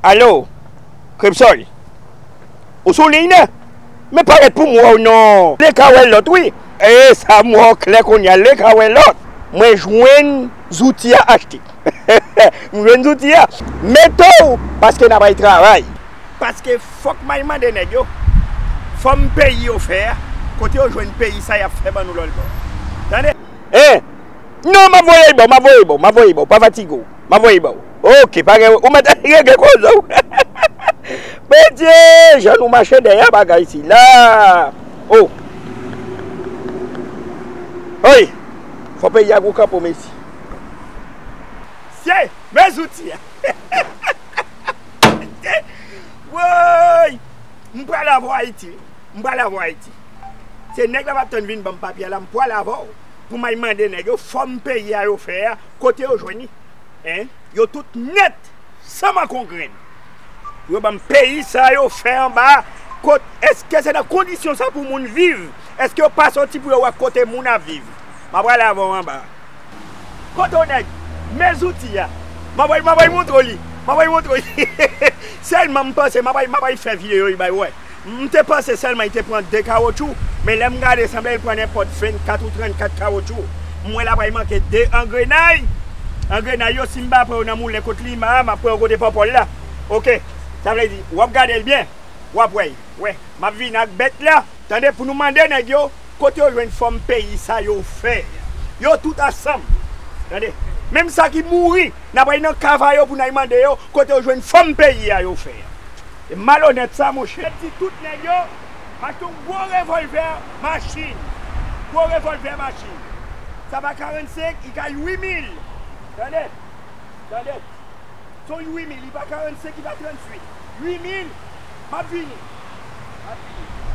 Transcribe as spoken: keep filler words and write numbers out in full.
Alo, Krepsòl, ou sou liy nan? Men parèt pou m wè w non. Lè ka wè lòt wi. E sa m wè w klè kounye a, lè ka wè lòt. Mwen jwenn zouti a achte. M jwenn zouti a. Mete w, paske n a bay travay. Paske fòk m al mande nèg yo. Fòm peyi yo fè a, kote yo jwenn peyi sa y ap fè ban nou lòlbò. Tande? Hein? Non, m ap voye l ba w, m ap voye l ba w, m ap voye l ba w. Pa fatige w. M ap voye l ba w. Ok, pa gen, ou mèt regle koze w. Bondye, jan nou mache dèyè bagay sila. Oh. Oy. Fò peyi a gwo kanpo, mesi. Sye, men zouti a. Woy! M pral avè w Ayiti. M pral avè w Ayiti. Se nèg la m ap tann vin ban m papye a la, m pral avè w. Pou m al mande nèg yo, fòm peyi a yo fè a, kote yo jwenn li. Hein? Yo tout nèt, san manke yon grenn. Pou yo ban m peyi sa yo fè anba a, kot, èske se nan kondisyon sa pou moun viv? Èske yo pa soti pou yo wè kote moun ap viv? M ap pral avè w anba a. Kote w nèg? Men zouti a. M ap al, m ap al montre w li. M ap al montre w li. Sèlman m panse, m ap al, m ap al fè videyo li bay ou wè. M te panse sèlman li te pran de kawotchou, men lè m gade sanble li pran nenpòt vennkat ou trannkat kawotchou. M wè l ap al manke de angrenay. Angrenay yo, si m pa pran yo nan moulen kot Lima a, m ap pran yo kote Pòpòl la. Ok. Sa vle di, w ap gade l byen, w ap wè l. Wè, m ap vin ak bèt la. Tande, pou nou mande nèg yo, kote yo jwenn fòm peyi sa yo fè. Yo tout ansanm. Tande, menm sa ki mouri, n ap al nan kav a yo pou n al mande yo, kote yo jwenn fòm peyi a yo fè. E malonèt sa, monchè. Di tout nèg yo, m achte yon gwo revòlvè machin. Gwo revòlvè machin. Sa pa karannsenk, li ka uit mil. Tande, tande. Se yon uit mil, li pa karannsenk, li pa tranntuit. Uit mil, m ap vini. M ap vini.